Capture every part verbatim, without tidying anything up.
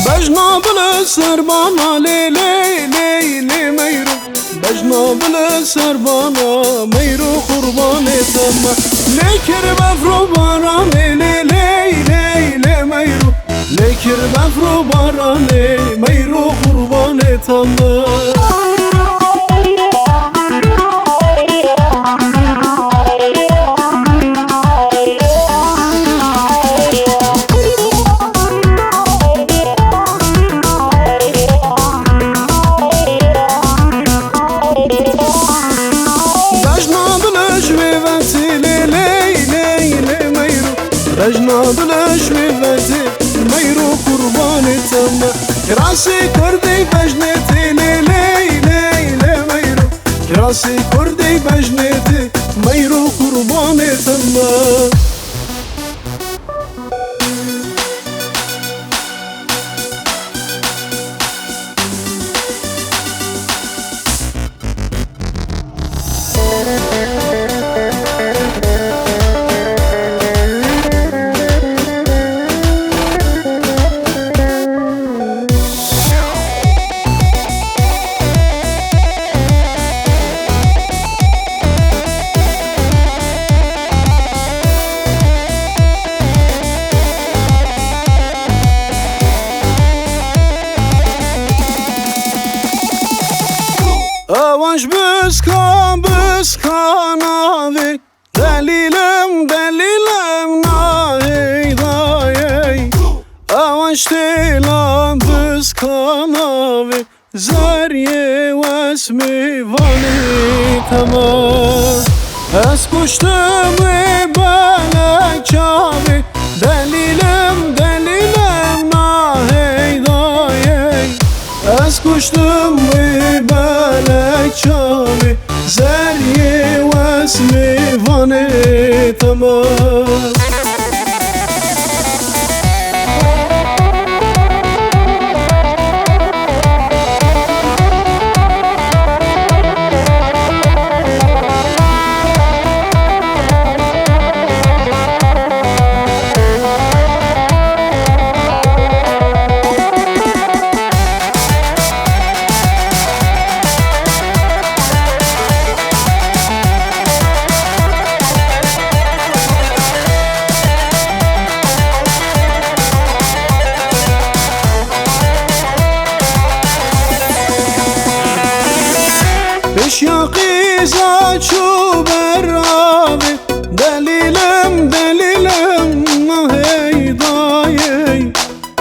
Bejna bile serbana lê lê lê lê meyro. Bejna bile serbana meyro qurbanê te me. Lê kir befro baranê lê lê lê lê meyro. Lê kir befro baranê meyro qurbanê te me. Bejna bile ji wê ve tê lê lê lê lê meyro. Bejna bile ji wê ve tê meyro qurbanê te me. Kirasê kurdê bejnê tê lê lê lê lê meyro. Kirasê kurdê bejnê tê meyro qurbanê te me. Awan ji biskan, biskan avê. Delîlim, delîlim nahêdayê. Awan ji têlan biskan avê. Zeriyê wesmî vanî temam. Ez kuştim wê belek çavê. Delîlim, delîlim nahêdayê. Ez kuştim wê belek çavê. Zeriyê wesmî vanê temam. Pêşiya qîza çû ber avê. Delîlim, delîlim nahêdayê.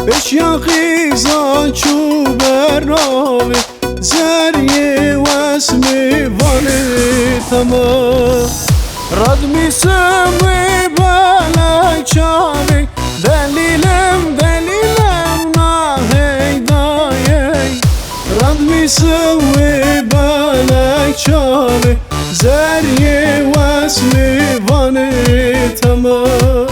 Pêşiya qîza çû ber avê. Zeriyê wesmî vanê temam. Radmîsim wê belek çavê. Delîlim, delîlim nahêdayê. Radmîsim wê belek çavê. Zeriyê wesmî vanê temam.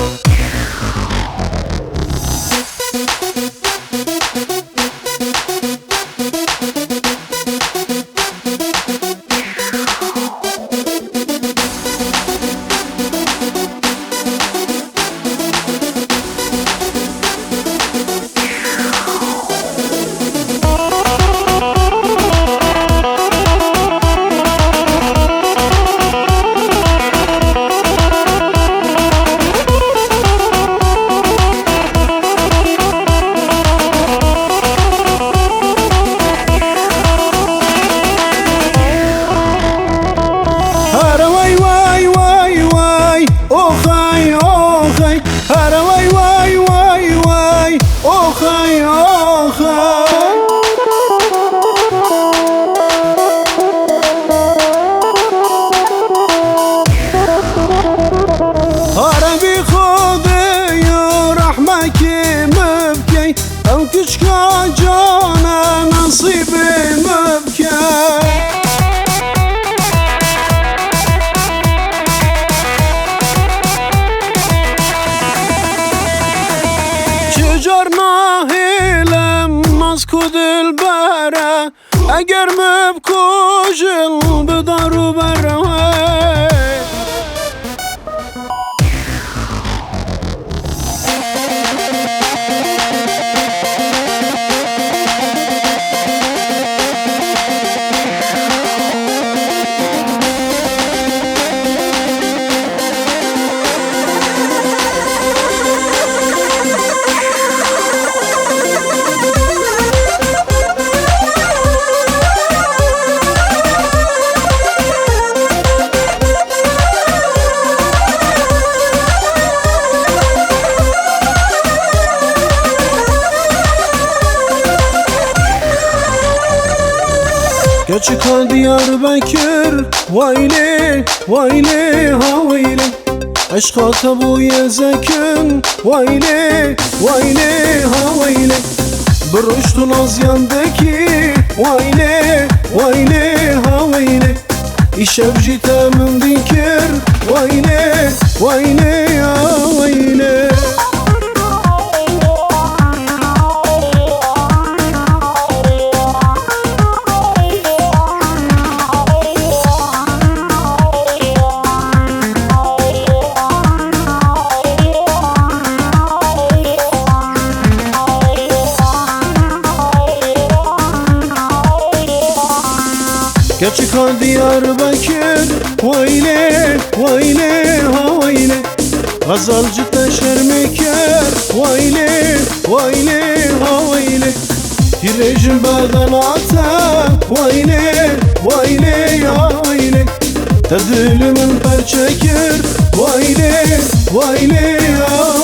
Cane nesîbê min bike. Çi car nahêlim naz ku dilbere, eger min bikujin bi dar û bere. Keçika Diyarbekir, waylê, waylê, ha waylê. Eşqa te bûye zekin, waylê, waylê, ha waylê. Bi ruşt û naziyan dekî, waylê, waylê, ha waylê. Îşev jî te min dî kir, waylê, waylê, ya waylê. Keçika Diyarbekir, waylê, waylê, ha waylê. Xezal ji te şermê kir, waylê, waylê, ha waylê. Tîrê ji bedena te, waylê, waylê, ya waylê. Te dilê min perçe kir, waylê, waylê, ya